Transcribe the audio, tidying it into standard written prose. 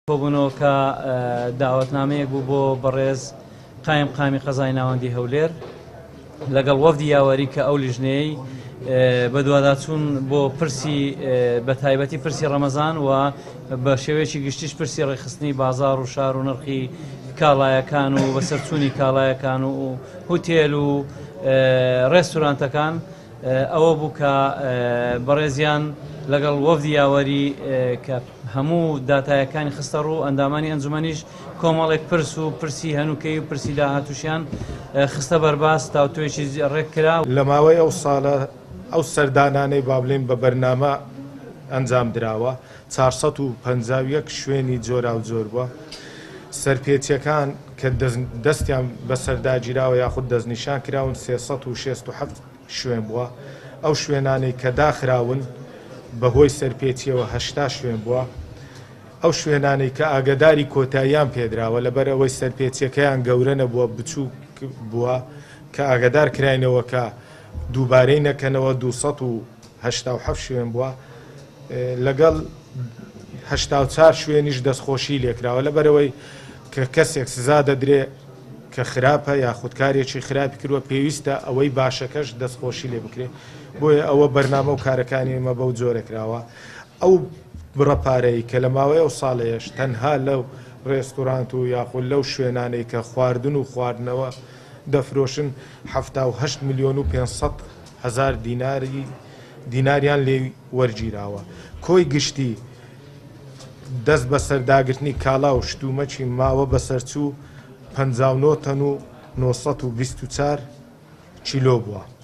کۆبوونەوەکە داوەتنامەیەک بوو بۆ بەڕێز قایمقامی قەزای ناوەندی هەولێر لەگەڵ وەفدی یاوەری کە ئەو لیژنەیەی بەدواداچوون بۆ پرسی بە تایبەتی پرسی ڕەمەزان و بە شێوەیەکی گشتیش پرسی ڕێکخستنی بازار و شار و نرخی کاڵایەکان و بەسەرچوونی کاڵایەکان و هوتێل و ڕێستورانتەکان ئەوە بوو کە بەڕێزیان لەگەڵ وەفدی یاوەری کە هەموو داتایەکانی خستە ڕوو، ئەندامانی ئەنجومەنیش کۆمەڵێک پرس و پرسی هەنووکەی و پرسی داهاتووشیان خستە بەرباس، تاوتوێکی ڕێک کرا. لە ماوەی ئەو ساڵە ئەو سەردانانەی با بڵێین بە بەرنامە ئەنجام دراوە 451 شوێنی جۆراوجۆر بووە، سەرپێچیەکان کە دەستیان بەسەرداگیراوە یاخود دەستنیشان کراون 367 شوێن بووە، ئەو شوێنانەی کە داخراون بەهۆی سەرپێچیەوە 80 شوێن بووە، ئەو شوێنانەی کە ئاگەداری کۆتاییان پێدراوە لەبەر ئەوەی سەرپێچیەکەیان گەورە نەبووە بچووک بووە کە ئاگەدار کراینەوە کە دووبارەی نەکەنەوە 287 شوێن بووە لەگەڵ 84 شوێنیش دەستخۆشی لێکراوە لەبەرئەوەی کە کەسێک سزا دەدرێ کە خراپە یاخود کارێکی خراپی کردووە پێویستە ئەوەی باشەکەش دەستخۆشی لێ بکرێ بۆیە ئەوە بەرنامە و کارەکانی ئێمە بەو جۆرە کراوە ئەو بڕە پارەی کە لە ماوەی ئەو ساڵەیەش تەنها لەو ڕێستورانت و یاخود لەو شوێنانەی کە خواردن و خواردنەوە دەفرۆشن 78 ملیۆن و 500 هەزار دیناری دیناریان لێ وەرگیراوە کۆی گشتی دەست بەسەرداگرتنی کاڵا و شتومەکی ماوە بەسەرچوو 59 تەن و 924 کیلۆ بووە.